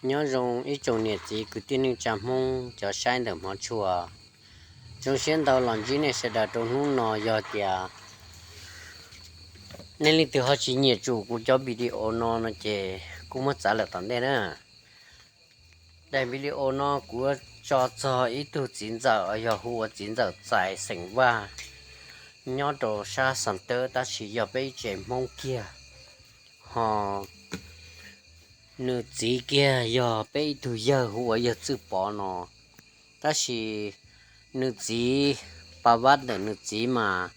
Nyob zoo ib tsoom niam txiv kwv tij neej tsa Hmoob cov saib ntawm hmov tshua. Zoo siab ntau los ntsib nej sawv daws rau hnub no. Yog tias nej leej twg ho tsis nyiam tsum kuv cov video no no ces kuj muab txav lawm tom ntej na. Daim video no kuv tso txog ib tug txiv ntxawm uas yog hu ua txiv ntxawm Txais xeem Vaj, nyob rau sab Xas Tawb tab sis yog peb ib tse Hmoob kiag. Ho nws txiv kiag yog peb ib tug yawg hu ua yawg Txwj Pov no, tab sis nws txiv, pa vab ntawm nws txiv mas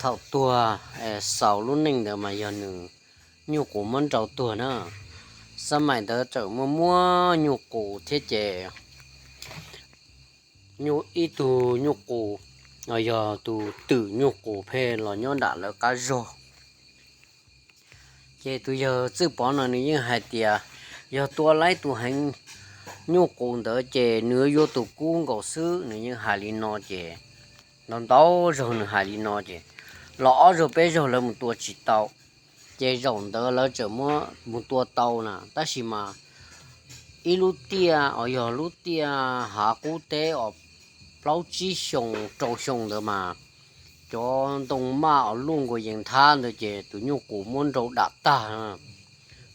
thaum tuag xaus lub neej ntawd mas yog nws nyuj qus muab nrau tuag na. Xab maim ntawd txawm muaj muab nyuj qus thiab ces ib tug nyuj qus, yog tus twm nyuj qus pheej los nyob nram lawv qab zog. Ces tus yawg Txwj Pov no nws yeej hais tias yog tua laib tus heev nyuj qus ntawd ces nws yuav tus kub nkaus xwb. Nws yeej hais li no ces ntau ntau zaug nws hais li no ces los ob zaug peb zaug lawv mus tua tsis tau. Ces zaum ntawd lawv txawm muab mus tua tau na, tab sis mas ib lub tiaj uas yog lub tiaj hav qub teb uas plaub tsib xyoo rau xyoo ntawd mas cov ntoo maj uas luj nkaus yees nthab ntawd ces tus nyuj qus muab nrau dam tag.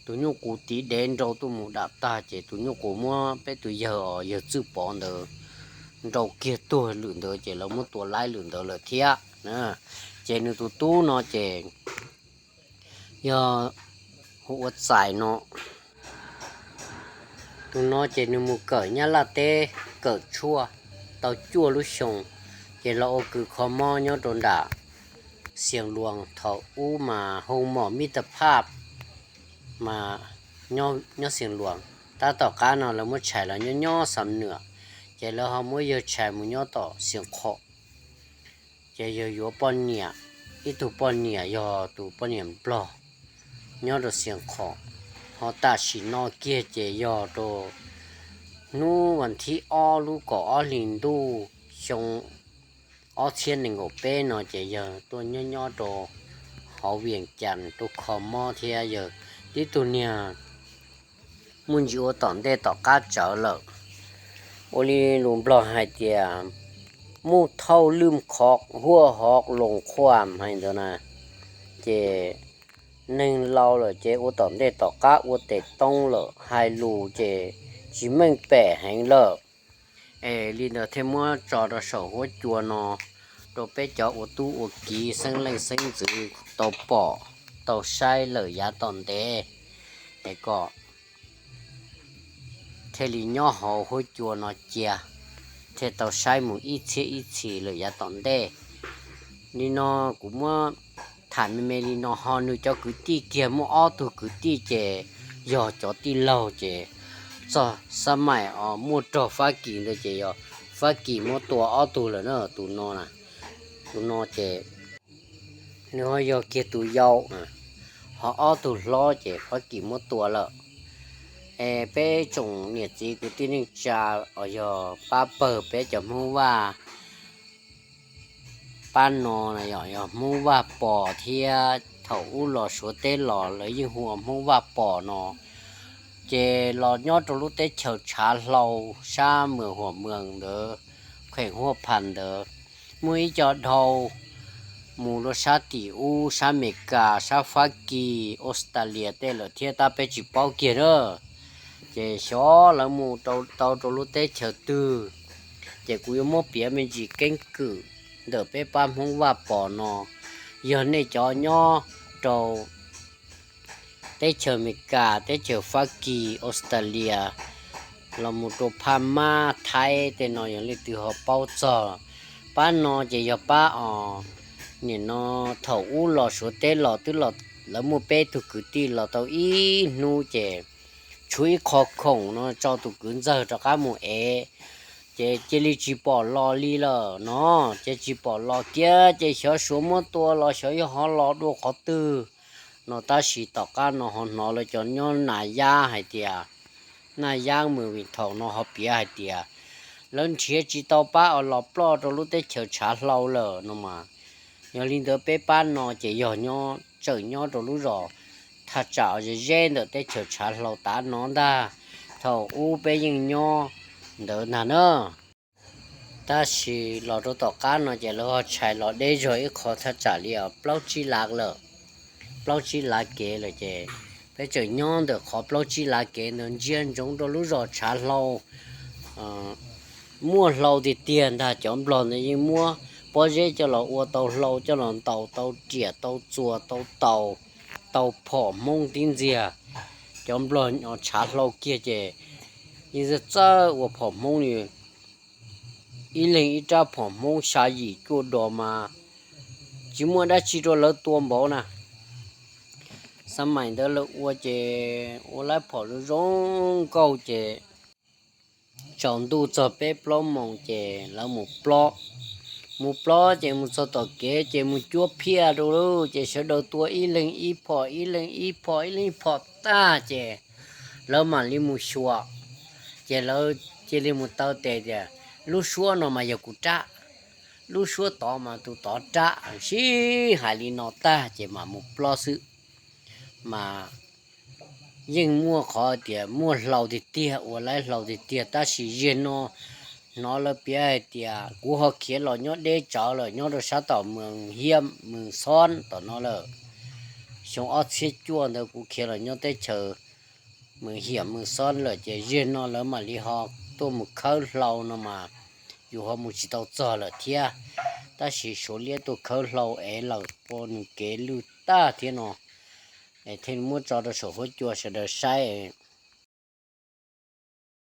Tus nyuj qus tiv dev nrau tuaj mus dam tag ces tus nyuj qus muab peb tus yawg os yawg Txwj Pov ntawd nrau kiag tuag lwm ntawd ces lawv muab tua laib lwm ntawd lawm thiab. Ces nws tus tub no ces yog hu ua Txais no. Tus no ces nws mus kawm Nyab Laj teb kawm tshuaj tau cuaj lub xyoo, ces los ua kws kho mob nyob rau nram Xias Luas, thaum ub mas hu mom Mib Tas Phaj mas nyob Xias Luas. Tab tom qab no lawv muab tshais los nyob nyob Xam Nuam, ces lawv ho muab yawg tshais mus nyob tom Xias Qhom. Ces yawg yuav poj niam, ib tug poj niam yog tus poj niam Nplog nyob rau Xias Qhom. Ho tam sim no kiag ces yog rau hnub vas thib ob lub kaum ob hlis ntuj xyoo ob txhiab nees nkaum peb no ces yawg tuaj nyob nyob rau hauv Vias Cas tuaj kho mob thiab yawg tib tug niag muaj ntsis ua tom ntej tom qab tsawv lawm. Ua li lus Nplog hais tias muj thauj lwj qhov huaj hov loos qhuaj hais ntawd na, ces neeg laus lawm ces ua tom ntej tom qab ua tes toob lawm, hais lus ces tsis meej pem heev lawm. Es li ntawd thiaj muab tso rau saum huab cua no rau peb cov ua tub ua kiv xeeb leej xeeb ntxwv tau pom tau saib lawm yav tom ntev, es kom thiaj li nyob hauv huab cua no cia, thiaj tau saib mus ib txhiab ib txhis lawm yav tom ntej. Li no kuv muab tham me me li no ho nws cov kwv tij kiag muaj ob tug kwv tij ces yog cov tij laug ces txog xab maim os muaj raug Fab Kis ntawd ces yog Fab Kis muab tua ob tug lawm na. Tus no na, tus no ces nws ho yog kiag tus yau, ho ob tug hlob ces Fab Kis muab tua lawm. Es peb tsoom niam txiv kwv tij neej tsa uas yog pab pawg peb cov Hmoob Vaj pab no na yog Hmoob Vaj Pos thiab thaum ub los Suav teb los lawv yeej hu ua Hmoob Vaj Pos no. Ces los nyob rau lub teb chaws Tshav Hlau sab Mws Huam Mws ntawd, kheem Huaj Phas ntawd, muaj ib co dhau mus rau sab tim ub sab Amelikas sab Fab Kis Australia tej lawm thiab tab peb tsis paub kiag na. Ces xyov lawv mus tau rau lub teb chaws twg, ces kuv yuav muab piav me ntsis keeb kwm ntawm peb pab Hmoob Vaj Pos no. Yog nej cov nyob rau teb chaws Amelikas, teb chaws Fab Kis, Australia, los mus rau Phaj Mab, Thaib tej no yog leej twg ho paub txog. Pab no ces yog pab os, nim no thaum ub los Suav teb los twb los, lawv muaj peb tug kwv tij los tau ib hnub ces tshuav ib qho khoom no tso tus kwv ntxawg rov qab mus ev, ces cia li tsis pom los li lawm no. Ces tsis pom los kiag ces xyov Suav muab tua los xyov yog ho los dua qhov twg no. Tab sis tom qab no ho hnov lawv cov nyob Nas Yab hais tias, Nas Yab Mus Vim thaum no ho piav hais tias lawv nrhiav tsis tau pab uas los ploj rau lub teb chaws Tshav Hlau lawm no mas. Yog li ntawd peb pab no ces yog nyob, tseem nyob rau lub zos thaj tsam ze ze ntawm teb chaws Tshav Hlau tav no ntag. Thaum ub peb yeej nyob ntawd ntag na. Tab sis los rau tom qab no ces lawv ho tshais los deb zog ib qho thaj tsam li plaub tsib lav lawm, plaub tsib lav kev lawm ces peb tseem nyob ntawm qhov plaub tsib lav kev ntawd ntsia ntsoov rau lub zos Tshav Hlau. Muaj hlau tiag tiag ntag, cov nplog ntawd yeej muab pob zeb coj los ua tau hlau, coj los ntaus tau riam, tau txuas, tau taus, tau phom Hmoob tib ntxiag. Cov nplog Tshav Hlau kiag ces yeej txawj ua phom Hmoob li, ib leeg ib rab phom Hmoob xya yim cuaj dos mas tsis muaj dab tsi rau lawv tua npaum na. Xab maim ntawd lawv ua ces ua lawv phom zoo zoo nkauj ces tsaus ntuj txog peb plaub moos ces lawv mus plob. Mus plob ces mus txog tom kev ces mus cuab phiaj rau lawm ces sawv daws tua ib leeg ib phom, ib leeg ib phom, ib leeg ib phom tag ces lawv mam li mus xyuas. Ces lawv cia li mus taw tes tias, lub suab no mas yog kuv rab, lub suab tod mas tus tod rab. Sib hais li no tag ces mam mus plob xwb. Mas yeej muaj qhov tias muaj hlau tiag tiag, ua lawv hlau tiag tiag, tab sis zaum no hnov lawv piav hais tias kuv ho khiav los nyob deb tsawv lawm, nyob rau sab tom Mees Hiam Mees Xob tom no lawm. Xyoo ob txhiab cuaj ntawd kuv khiav los nyob teb chaws Mees Hiam Mees Xob lawm ces zaum no lawv mam li ho tuaj mus khawb hlau no mas yus ho mus tsis tau txog lawm thiab. Tab sis Suav liab tuaj khawb hlau es lawm ua nws kev lwj tag thiab no, es thiaj muab tso rau saum huab cua sawv daws saib.